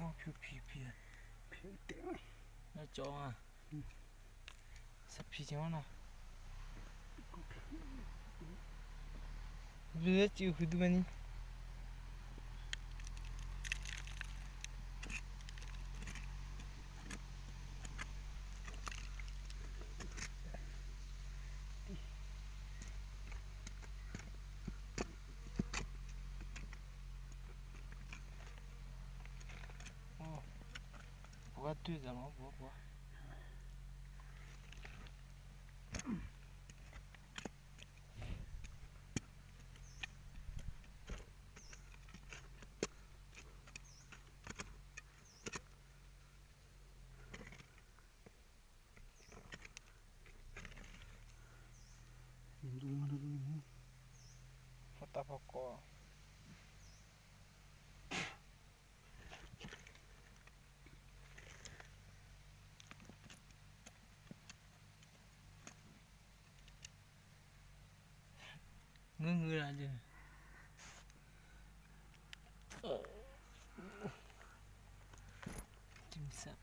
ຜິວ ຜິວ ຜິວ ຜິວແຕກ ໜ້າຈໍອະ ອືມ ສັດຜີຈັ່ງນັ້ນນະ ເຫຼືອຈິວຄືດູແມ່ນນີ້. ໂອ້ ບໍ່ວ່າ ງືໆ ລະເດີ ຈິມສັກ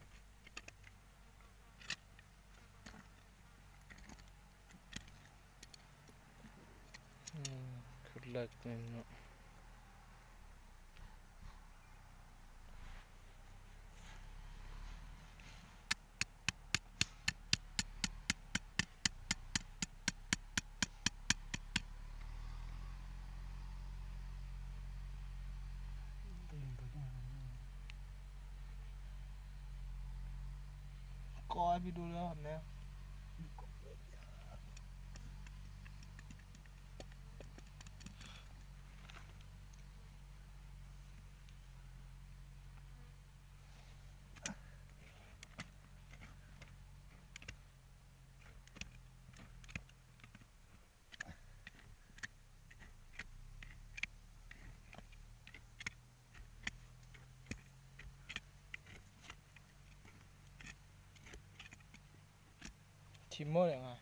ອືມ ຄືເລິກແມ່ນເນາະ. ກໍໃຫ້ພີ່ດູແລ້ວແມ່. ຖິ້ມໝົດແລ້ວຫວາ?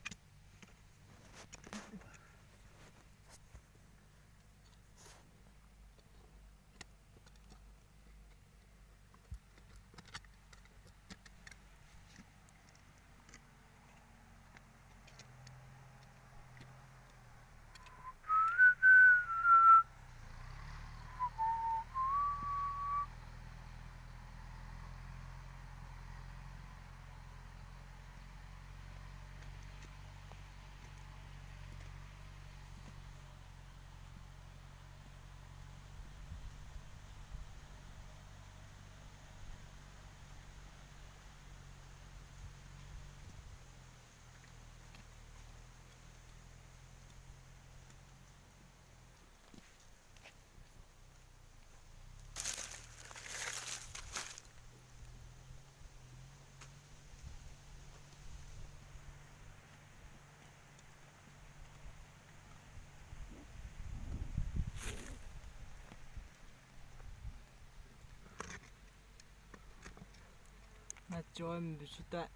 ມາຈອຍ ມັນເປັນສຸດຕາຍ.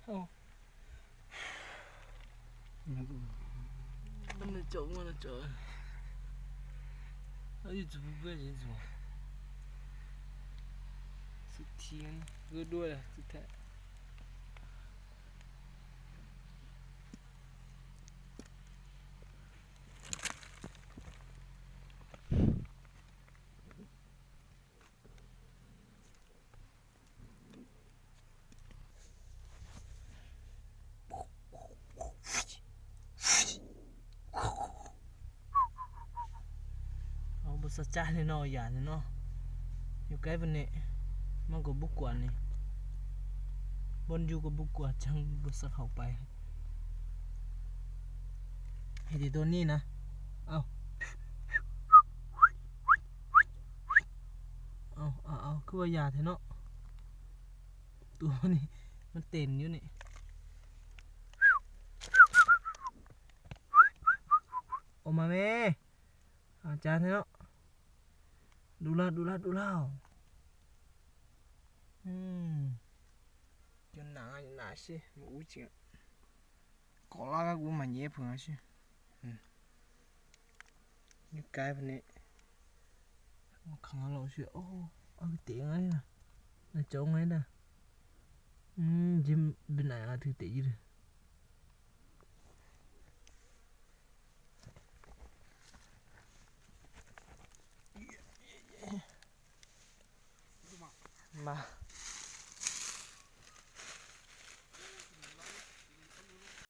ໂອ້ ມັນຈອກ ມັນຈອກ ເອົາຢູ່ຈຸດເບິ່ງຢູ່ຈຸດ ສຸດທຽນ ເກີດດ້ວຍ ສຸດທ້າຍ. ເອົາ ບໍ່ສະໃຈເນາະ ຢ້ານເນາະ ຢູ່ໃກ້ປານນີ້ ມັນກໍບໍ່ກວນນີ້ ບ່ອນຢູ່ກໍບໍ່ກວນ ຈັ່ງບໍ່ສະເຂົ້າໄປ ເຮັດໃຫ້ໂຕນີ້ນະ ເອົາ. ເອົາ ເອົາ ເອົາ ຄືວ່າຢາແທ້ເນາະ ໂຕນີ້ມັນເຕັ້ນຢູ່ນີ້ ອອກມາແມ້ ອາຈານແທ້ເນາະ ດຸລາ ດຸລາ ດຸລາ ອືມ ຈົນໜາ ໜາຊິ ມາອູຈິງ ກໍລາກະກູມາເຍເພິ່ງຊິ ອືມ ຢູ່ໃກ້ພະນີ້ Makan lauk siak. Oh, aku tengok ai dah. Nak congoi dah. Hmm, jim benai aku tengok je dah. Ma.